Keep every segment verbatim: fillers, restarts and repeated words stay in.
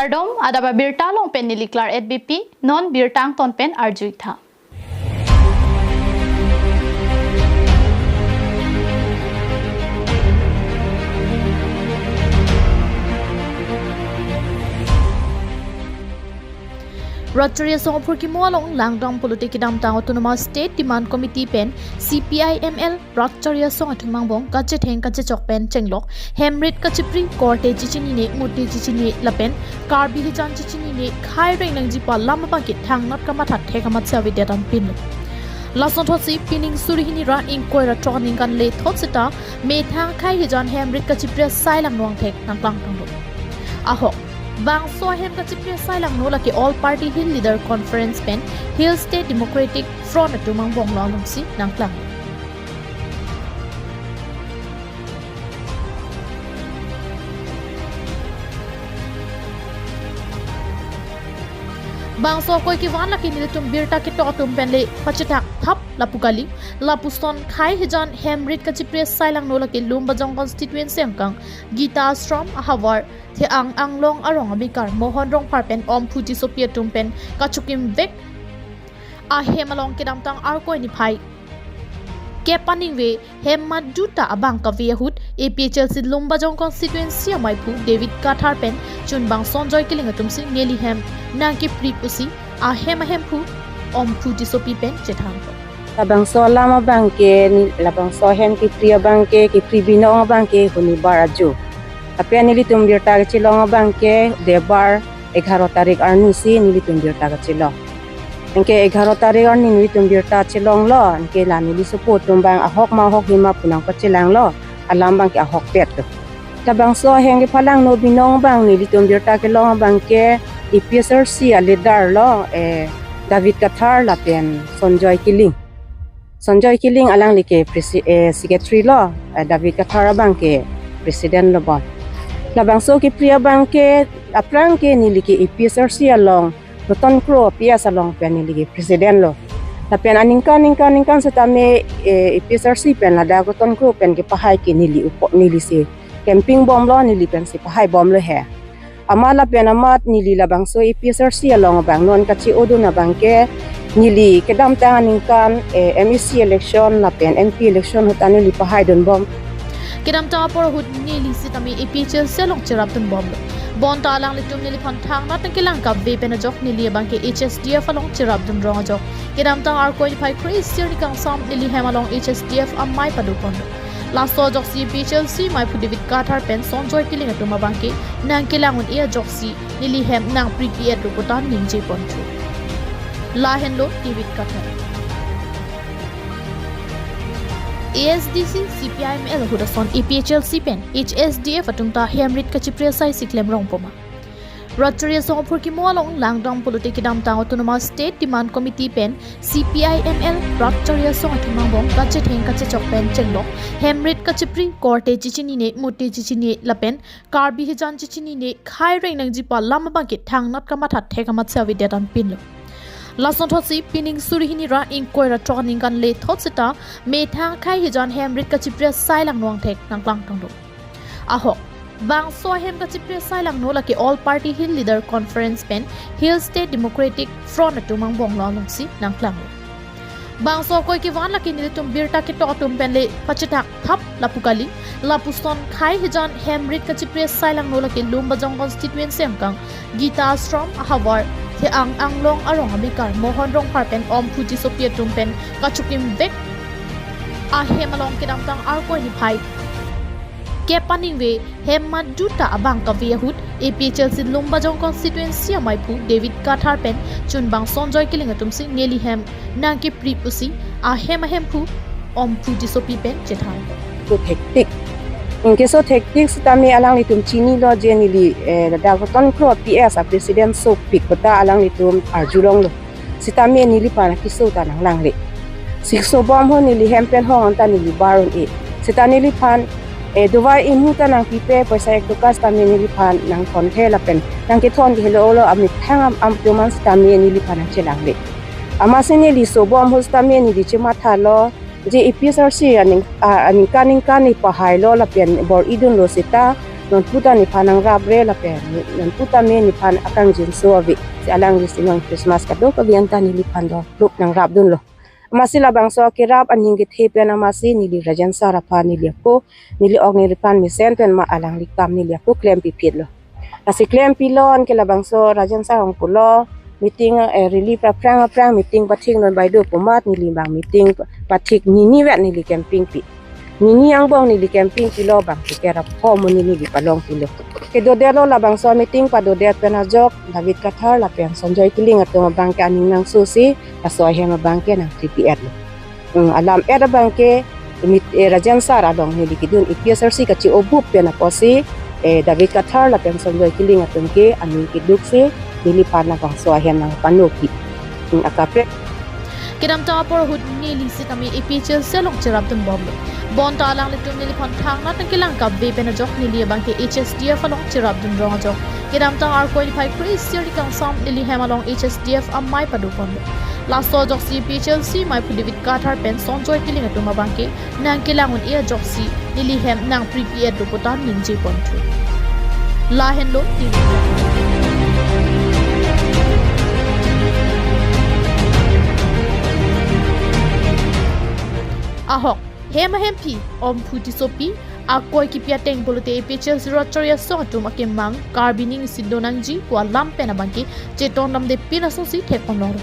Kardom, adap abirta along pen neli Claret Beypi, non birta angton pen arju-ik tha. Ratchari asong aphurkimo along langdam pulote kedamtang Autonomous State Demand Committee pen C P I M L Ratchari asong atum angbong kachetheng kachechok pen chenglok, hemrit kachipri, korte chichinine, mute chichine lapen Karbi hijan chichinine khei reng nangji pu alam abangke thangnat kamatha thek amatsi avedet an pinlo. Lason thotsi pining suri hini ra ingkoi ra throk aningkan lethot seta methang khei hijan hemrit kachipri asai langno angthek nangplang tanglo. Ahok, bangso ahem kachipri asai langno lake All Party Hill Leader Conference pen Hill State Democratic Front atum angbong lo alongsi nangplang. Bangso akoi kevan lake nelitum birta ketok atum pen le pachethak thap lapu kali, lapuson khei hijan hemrit kachipri asai langno lake Lumbajong constituency angkang Gita Ashram ahavar The-ang Anglong arong amekar Mohon Rongphar pen Omphu Tissopi atum pen kachokimvek ahem along kedamtang Arkoi niphai kep aningve hem maduta abang kave ahut A P H L C Lumbajong constituency amaiphu David Kathar pen chunbang Sonjoy Killing atumsi neli hem nangkepri pusi ahem ahemphu Omphu Tissopi pen chethang. Labangso alam abangke, ni-, labangso ahem kepri abangke, kepri binong abangke, hunibar ajo. Lapen nelitum birta kachelong abangke, debar egharo tarik arnisi nelitum birta kachelong. Anke egharo tarik arni nelitum birta chelonglo, anke la neli sopo atum abang ahok ma ahokhe ma pu nangpachelanglo, alam abangke ahokpet do. Labangso ahem kephalangno binong abang nelitum birta kelong abangke A P H L C a-leader lo, eh, David Kathar lapen Sonjoy Killing. Sonjoy Killing alangli ke presi-, eh, secretary lo, eh, David Kathar abangke president lo bon. Labangso kepri abangke aphrangke neli ke A P H L C along Ratan Kro P S along pen neli ke president lo. Lapen aningkan, ningkan, ningkan setame, eh, A P H L C pen ladak Ratan Kro pen kepahai ke neli upo, nelisi campaign bomlo, neli pensi pahai bomlo he. Amat lapen amat neli labangso A P H L C along abang non kache-odun abangke neli kedamtang aningkan, eh, M A C election lapen M P election ahut ta neli pahaidun bom. Kedamtang apor ahut neli sitame A P H L C along cherapdun bomlo. Bonta alanglitum neliphan thangnat nangkelang kave pen ajok neli abangke H S D F along cherapdun rong ajok. Kedamtang Arkoi niphai kre-isi arni kangsam neli hem along H S D F amei padoponlo. Laso ajoksi A P H L C amaiphu David Kathar pen Sonjoy Killing atum abangke nangkelang un-e ajoksi neli hem nangpripi-etlo pu ta ningje ponthu. Lahenlo David Kathar. A S D C C P I M L ahut ason A P H L C pen H S D F atum ta hemrit kachipri asai si klem rongpo ma. Ratchari asong aphurkimo along langdam pulote kedamtang Autonomous State Demand Committee pen C P I M L Ratchari asong atum angbong kachetheng kachechok pen chenglok, hemrit kachipri, korte chichinine, mute chichinine lapen Karbi hijan chichinine khei reng nangji pu alam abangke thangnat kamatha thek amatsi avedet an pinlo. Lason thotsi pining suri hini ra ingkoi ra throk aningkan lethot seta methang khei hijan hemrit kachipri asai langno angthek nangplang tanglo. Ahok, bangso ahem kachipri asai langno lake All Party Hill Leader Conference pen Hill State Democratic Front atum angbong lo alongsi nangplang. Bangso akoi kevan lake nelitum birta ketok atum pen le pachethak thap lapu kali, lapuson khei hijan hemrit kachipri asai langno lake Lumbajong constituency angkang Gita Ashram ahavar The-ang Anglong arong amekar Mohon Rongphar pen Omphu Tissopi atum pen kachokimvek ahem along kedamtang Arkoi niphai kep aningve hem maduta abang kave ahut A P H L C Lumbajong constituency amaiphu David Kathar pen chunbang Sonjoy Killing atumsi neli hem nangkepri pusi ahem ahemphu Omphu Tissopi pen chethang. So hectic. Anke so hectic sitame alanglitum chinilo je neli, eh, ladak Ratan Kro P S a-president sopik pu ta alanglitum arjulonglo. Sitame neliphan keso ta nanglangle. Si keso bom ahut neli hem pen hong anta neli bar un-e. Seta neliphan, eh, dovai imu ta nangpipe, poisa ek toka sitame neliphan nangthonthe lapen nangkethon ke helo olo amethang am, am atum an sitame neliphan nangchelangle. Amatsi neli so bom ahut sitame neli chemathalo, je A P H L C aning, ah, aningkan ningkan ne pahailo lapen bor-idunlo seta, Non puta nephan nangrapre lapen ne, non puta me nephan akangjinso ave. Si alangli si non Christmas kadokave anta neliphan doprup nangrapdunlo. Amatsi labangso kerap aning kethe pen amatsi neli Rajen sir aphan neli ako, neli ok neliphan mesen pen ma alangli kam neli ako klempiphitlo. Lasi klempilo anke labangso Rajen sir ongpulo meeting, eh, relief aphrang aphrang meeting pathik non bai do pu amat neli bang meeting pathik nini vet neli camping pi. Nini angbong neli camping pilo bang tiket apho mo neli palongpilo. Kedodetlo labangso meeting padodet pen ajok David Kathar lapen Sonjoy Killing atum abangke aning nangsosi laso ahem abangke nang three P F lo. Hmm, alam et abangke mit, eh, Rajen sir along neli kedun A P H L C kachi-obup pen apotsi, eh, David Kathar lapen Sonjoy Killing atum ke aning keduksi neliphan labangso ahem nangpanopi. Hmm, akaprek. Kedamtang apor ahut neli sitame A P H L C along cherapdunbomlo. Bonta alanglitum neliphan thangnat nangkelang kave pen ajok neli abangke H S D F along cherapdun rong ajok. Kedamtang Arkoi niphai kre-isi arni kangsam neli hem along H S D F amei padoponlo. Laso ajoksi A P H L C meiphu David Kathar pen Sonjoy Killing atum abangke nangkelang un-e ajoksi neli hem nang three P F lo puta ningjeponthu. Lahenlo T V. Ahok, hem ahemphi, Omphu Tissopi, Arkoi kipi ateng pulote A P H L C rat chari asong atum akemang Karbi ning isi donangji pu alam pen abangke chetongdamde pin asonsi thekponlonglo.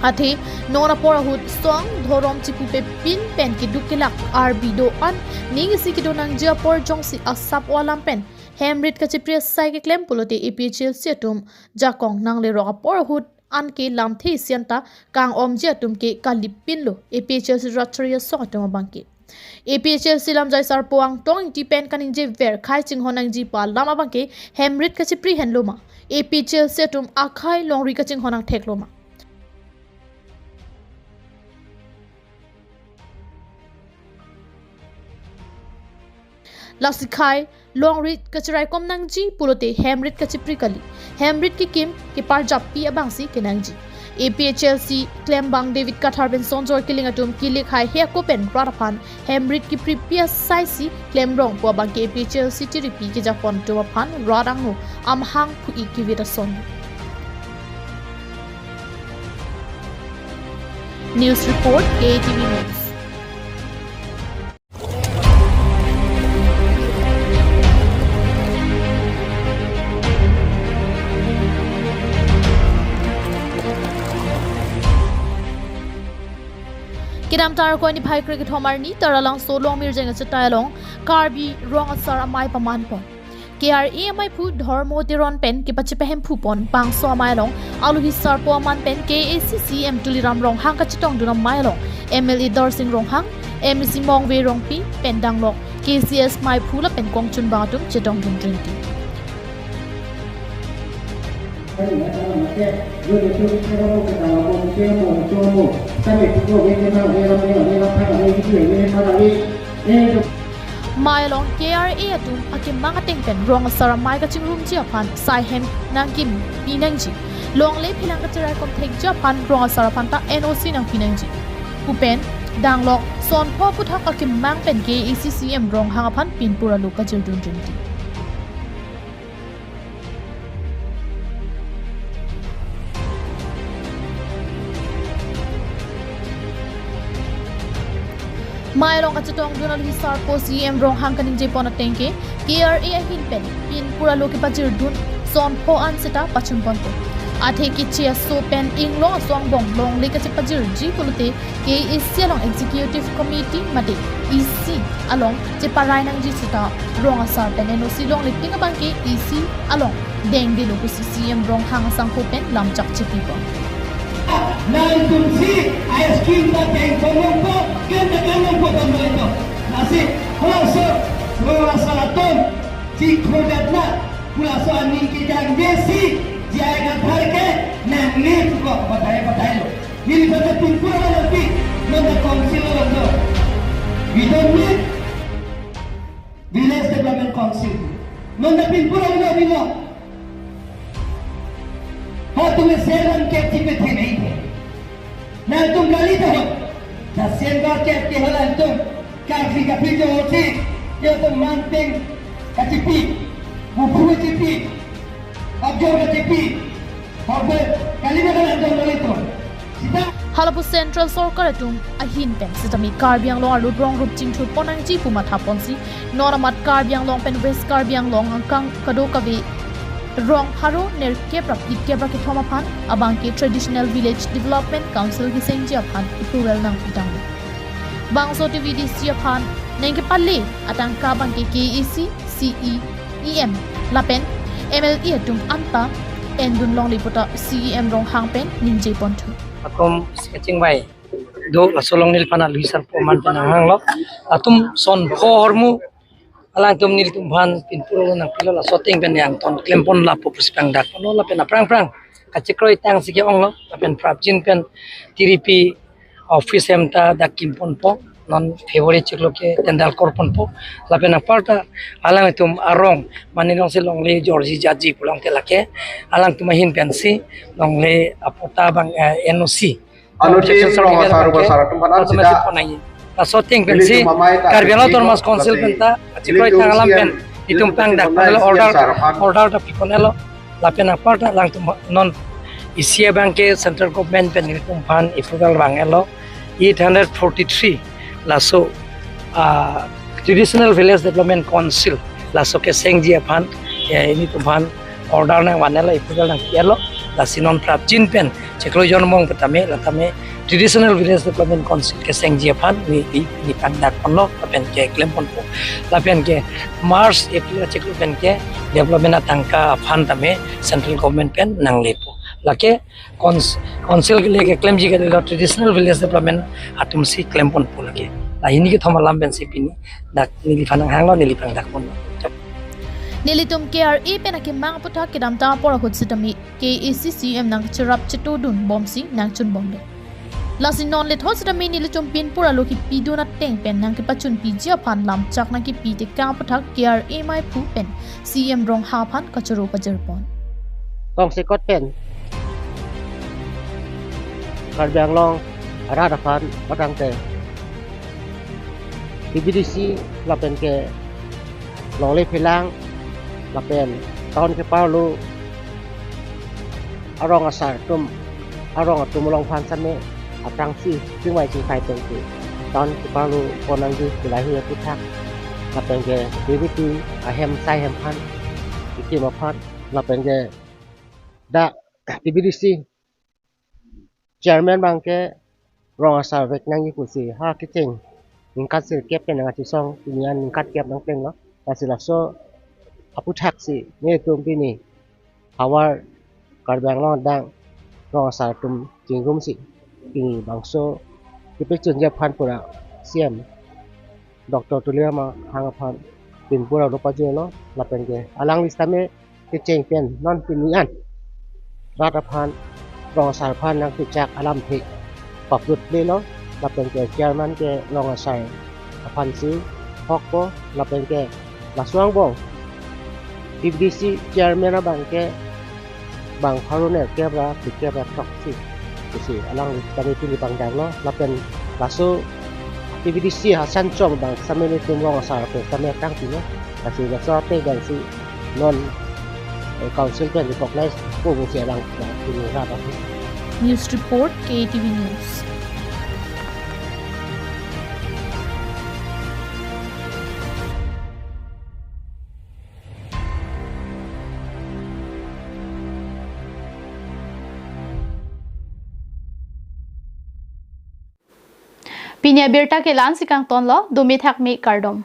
Athe non apor ahut song dhorom chipupe pin pen keduk kelak arbi do-an ning isi kedonangji apor jongsi asap o alam pen hem rit kachipri asai keklem pulote A P H L C atum jakong nanglerok apor ahut anke lamthe isi anta kang-omji atum ke kalip pinlo A P H L C rat chari asong atum abangke. A P H L C lamjai sarpo Angtong Ingti pen kaningjever khei chinghon nangji pu alam abangke hem rit kachipri henlo ma, A P H L C atum akhei longri kachinghon nangtheklo ma. Lasi khei longri kachiraikom nangji pulote hem rit kachipri kali. Hem rit kekim keparjappi abangsi kenangji. A P H L C klembang David Kathar pen Sonjoy Killing atum kilik hai he ako pen rat aphan hem rit kipripi asaisi klemrong pu abangke A P H L C tiripi kejapon atum aphan rat angno amahang phu-i kivit ason. News report, K A T V News. Kedamtang Arkoi niphai kre-kethom arni Taralangso Longmirjeng achetai along Karbi rong asar amei pamanpon. K R A ameiphu Dhormo Teron pen kepachepahemphupon bangso amei along alohi sarpo aman pen K A A C C E M Tuliram Ronghang kachetongdun amei along M L A Darsing Ronghang, M A C Mongve Rongpi pen danglok K C S meiphu lapen kongchunbang atum chetongdun rinti. Amei along K R A atum akemang ateng pen rong asar amei kachingrumji aphan sai hem nangkimpi nangji. Longle phelang kachiraikom thekji aphan rong asar aphan ta N O C nangpi nangji pu pen danglok son pho aphuthak akemang pen K A A C C E M Ronghang aphan pinpur alo kajirdun rinti. Amei along kachetongdun alohi sarpo C E M Ronghang kaningjepon ateng ke K R A ahin pen pinpur alo kepajirdun son pho an seta pachunponpo. Athe keche aso pen inglong aso angbong longle kachepajirji pulote K A A C along Executive Committee mate E C along cheparai nangji seta rong asar pen N O C longle pin abangke E C along dengdelo pusi C E M Ronghang asangho pen lamchak chepipon. Nangtumsi a scheme ta dengpon longpo, klem ta klem longpo, pon longpo. Lasi halaso rong asar atum chikhodet na, halaso aning kejangdesi J I Kathar ke nangne puko patai patailo. Neli bata pinpur alo pi, non ta council alo. We don't need Village Development Council. Non ta pinpur alo dilo. Ho tum seven K T P the nahi the. Nangtum kali ta ho. The same K T P ho nangtum. Karbi kaphi jo ho si. Yo to manting. Kachipi, bubu kachipi, abjor kachipi, hokbe kali na kalang jor lolito. Sita. Halapu Central Sorkar atum ahin pen sitame Karbi Anglong arlo rong rup chingthur pon nangji pu matha ponsi, non amat Karbi Anglong pen West Karbi Anglong angkang kadokave rong pharo nerkep ra phlikep ra kethom aphan abangke Traditional Village Development Council kesengji aphan approval nangpi tanglo. Bangso T V D C aphan nangkepale atangka abangke K A A C, C E M lapen M L A atum anta endun longle puta C E M Ronghang pen ningje ponthu. Atum kachingvai do, laso along neliphan alwi sarpo man pen nanghanglo. Atum son pho hormu alangtum nelitum aphan pinpur lo nangpilo, laso ateng pen nangton klem pon lapu pusi pangdak ponlo lapen aphrang phrang kachekroi tangsi ke-onglo lapen prapjin pen tiripi office hem ta dak kim ponpo, non February chiklo ke tender kor ponpo lapen aparta alangtum arong mane alongsi longle jorji jaji pulang te lake alangtum ahin pensi longle apatta abang, eh, N O C. Ano Objection team certificate rong asar abangke, rubasar atum aphan alangtum sida masi ponai. Laso ateng pensi nelitum amai ta Karbi Anglong Autonomous Council lasi pen ta, nelitum achikroi tang alam C M, pen, nelitum nelitum pangdak C M ponlo, order, sir aphan order ta pi ponlo. Lapen aparta alangtum non isi abangke Central Government pen nelitum aphan approval vanglo, eight hundred forty-three laso, ah, Traditional Village Development Council laso kesengji aphan, eh, nelitum aphan order nangvanlo, approval nangpilo, lasi non prapjin pen chiklo jon mong petame latame Traditional Village Development Council kesengji aphan ne, ne, ne pangdak ponlo lapen ke klem ponpo. Lapen ke March, April chiklo pen ke development atangka aphan tame Central Government pen nanglepo. Lake cons-, council le keklemji ke lo Traditional Village Development atum si klem ponpo lake. La hini kethom alam pensi pini dak neliphan nanghanglo, neli pangdak ponlo. Nelitum K R A pen akemang aputhak kedamtang apor ahut sitame K A A C C M nangcherap chetodun bomsi nangchun bomlo. Lasi non lethot sitame nelitum pinpur alo kipidun ateng pen nangkepachunpiji aphan lamchak nangkepi tekang aputhak K R A maiphu pen C E M Ronghang aphan kachoro kajir pon. Tongsekot pen Karbi Anglong arat aphan batang te T V D C lapen ke longle phelang lapen town keparlo arong asar atum, arong atum along aphan same aphrangsi chingvai chingphai pensi town keparlo pon nangji pu lahei aputhak lapen ke T V T ahem sai hem aphan, ikim aphan lapen ke dak T V D C chairman abangke rong asar vek nangji pusi ha kecheng ningkan sirkep pen nangkachesong pini an ningkan kep nangplenglo. Lasi laso aputhak si nelitum pini havar Karbi Anglong adang rong asar atum chingrumsi pini bangso kepachunji aphan pura C E M Doctor Tuliram Ronghang aphan pinpur alo pajirlo lapen ke alangli sitame kecheng pen non pini an rat aphan, rong asar aphan nangkechak alamthe paplut lelo lapen ke chairman ke rong asar aphansi hokpo lapen ke laso angbong T V D C chairman abangke bang pharo nerkep ra phlikep ra throksi pusi alangli kami pini pangdanglo lapen laso T V D C hasan chom abang same nelitum rong asar pen same tangpilo. Lasi laso ateng pensi non, eh, council pen recognize po pusi alang pini rat aphan. News report, K T V News. Pini abirta ke la-ansi kangtonlo, dome thakme kardom.